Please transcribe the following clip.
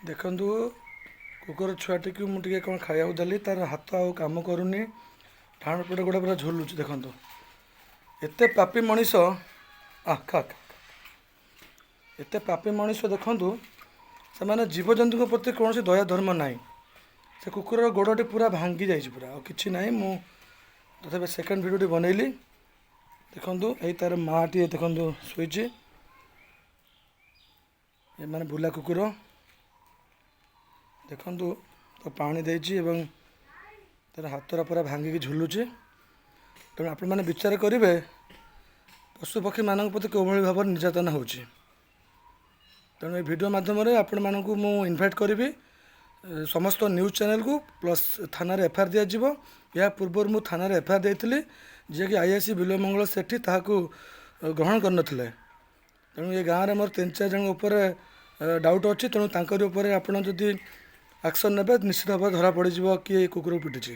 ଦେଖନ୍ତୁ, କୁକୁର ଛୁଆଟିକୁ ମୁଁ ଟିକେ କ'ଣ ଖାଇବାକୁ ଦେଲି। ତାର ହାତ ଆଉ କାମ କରୁନି, ଡାହାଣ ପଟେ ଗୋଡ଼ ପୁରା ଝୁଲୁଛି। ଦେଖନ୍ତୁ, ଏତେ ପାପୀ ମଣିଷ। ଆ ଖା ଖା। ଏତେ ପାପୀ ମଣିଷ, ଦେଖନ୍ତୁ, ସେମାନେ ଜୀବଜନ୍ତୁଙ୍କ ପ୍ରତି କୌଣସି ଦୟା ଧର୍ମ ନାହିଁ। ସେ କୁକୁରର ଗୋଡ଼ଟି ପୁରା ଭାଙ୍ଗି ଯାଇଛି ପୁରା, ଆଉ କିଛି ନାହିଁ। ମୁଁ ତଥାପି ସେକେଣ୍ଡ ଭିଡ଼ିଓଟି ବନେଇଲି। ଦେଖନ୍ତୁ, ଏଇ ତାର ମାଆଟିଏ ଦେଖନ୍ତୁ ଶୋଇଛି। ଏମାନେ ବୁଲା କୁକୁର। ଦେଖନ୍ତୁ, ତ ପାଣି ଦେଇଛି ଏବଂ ତାର ହାତଟା ପୁରା ଭାଙ୍ଗିକି ଝୁଲୁଛି। ତେଣୁ ଆପଣମାନେ ବିଚାର କରିବେ, ପଶୁପକ୍ଷୀମାନଙ୍କ ପ୍ରତି କେଉଁଭଳି ଭାବରେ ନିର୍ଯାତନା ହେଉଛି। ତେଣୁ ଏ ଭିଡ଼ିଓ ମାଧ୍ୟମରେ ଆପଣମାନଙ୍କୁ ମୁଁ ଇନଭାଇଟ୍ କରିବି ସମସ୍ତ ନ୍ୟୁଜ୍ ଚ୍ୟାନେଲକୁ, ପ୍ଲସ୍ ଥାନାରେ ଏଫଆଇଆର୍ ଦିଆଯିବ। ଏହା ପୂର୍ବରୁ ମୁଁ ଥାନାରେ ଏଫଆଇଆର୍ ଦେଇଥିଲି, ଯିଏକି ଆଇଆଇସି ବିଲ୍ୱମଙ୍ଗଳ ସେଠି ତାହାକୁ ଗ୍ରହଣ କରିନଥିଲେ। ତେଣୁ ଏ ଗାଁରେ ମୋର ତିନି ଚାରି ଜଣଙ୍କ ଉପରେ ଡାଉଟ୍ ଅଛି। ତେଣୁ ତାଙ୍କରି ଉପରେ ଆପଣ ଯଦି ଆକ୍ସନ୍ ନେବେ, ନିଶ୍ଚିତ ଭାବରେ ଧରା ପଡ଼ିଯିବ କିଏ ଏ କୁକୁରକୁ ପିଟିଛି।